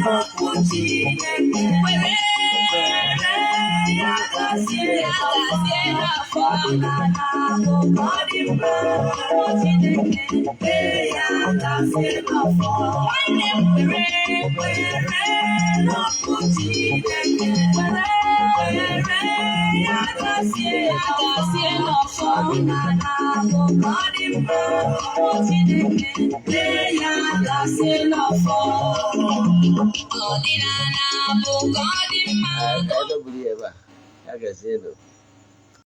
n'okwu Chineke, kwere, kwere ya gazie. gazie, ya gazie n'afọ. Ọdịnala bụ ka ọ dị mma, ụmụ Chineke, ee, ya gazie n'afọ. Nwanne m, kwere, kwere n'okwu Chineke, kwere, kwere, ya gazie, ya gazie n'ọfọ. Ọdịnala bụ ka ọ dị mma, ụmụ Chineke, ee, ya gazie n'ọfọ. Ọdịnala bụ ka ọ dị mma. Ka anyị dobiri ya ebe a. Ya gazienụ.